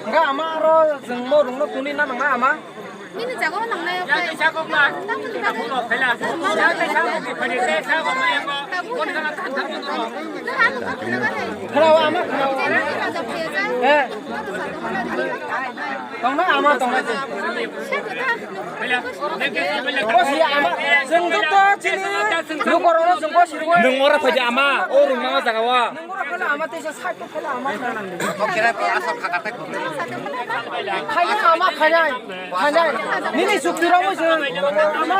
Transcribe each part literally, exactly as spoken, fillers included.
Hwnkhe ama aro chwng bo rwngno tuni na nangna ama. Bini jaga o nangnai o khe. Tamoni bagwi. Khwnao ama, khwnao. Eh. Tongnai ama, tongnai. Bosi ama, chwng joto chini lukorokno chwng bosi rwui. Nwng oro phaidi ama, o rwngma jaga o. Nwng oro phela ama teisa side o phela ama. Khaina ama khainai. Khainai. Nini sukti romwi se. Ama.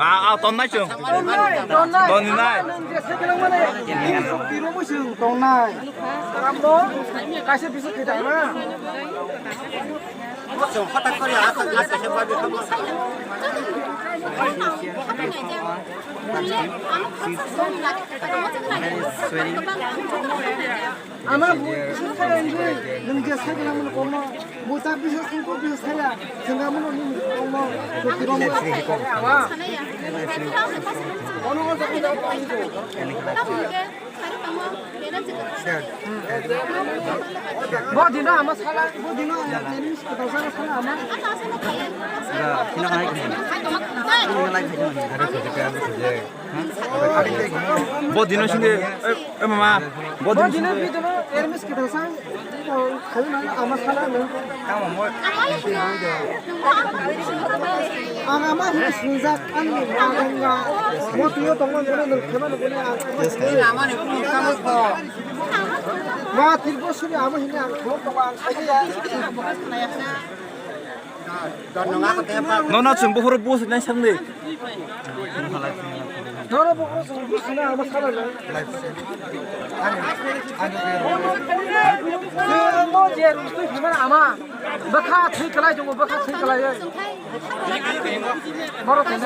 Ah, ah, tonnai chwng. Tonnai, tonnai. Tonnai. Nwng je side o mane. Nini sukti romwi se tongnai. Kaisa bisa tidak na. Ama bu sukha engwi nung je sai gana mun komo bu ta bisa sungko bisa saya sengga mun ni komo to tiro mo. Ono o jaga da. Bo dino ama sala, bo dino ama tenis kita sala sala ama. Bo dino sini, eh, eh, mama, bo Bo dino dino, bidino, ermis kita sala, khayo na ama sala no. Ang ama hini sinjak ani ma ganga. Mo tuyo tongma gune nung khema nung gune ang ama hini. Ama ni kunu kamo ko. Ma tirpo suri ama hini ang khulok tongma ang khaji ya. Nono chwng buphuru bus nai sangdi. Nono buphuru chwng bus nai ama sala nai. Chwng mo je rung twi phimani ama. Bwkha thwi kwlai tongo, bwkha thwi kwlai. Borok thwi.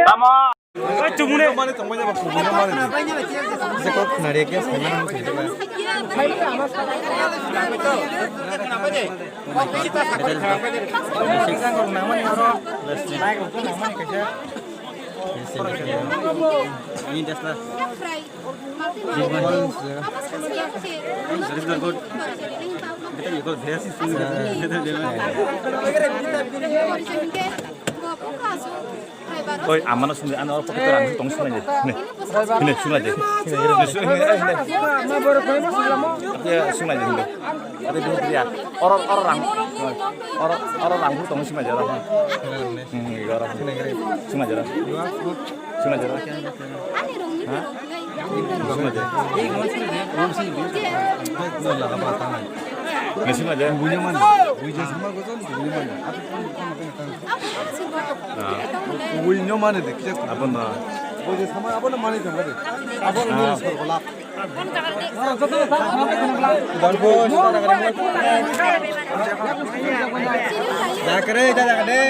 Tamo. Oi, chumune. Mane tongmani ba kubuni mane. Jekok nari ke sengana mungkin. Ini das lah. Very good. Betul, you go there. Oi, amano sungwi, ano oro pocket rang tong sunglai de. Ne, ne, sunglai de. Ne, sunglai de. Ate sunglai de, hinde. Ate dun priya. Oro, oro rang. Oro, oro rang bu tong sunglai de, oro. Hmm, oro. Sunglai de, oro. Sunglai de, oro. Ha? Sunglai de. Ne, sunglai de. Ui, no mane de, kiya. Abon da. Ui, je sama, abon mane de, mane. Abon ni sorgola. Dakre, dakre.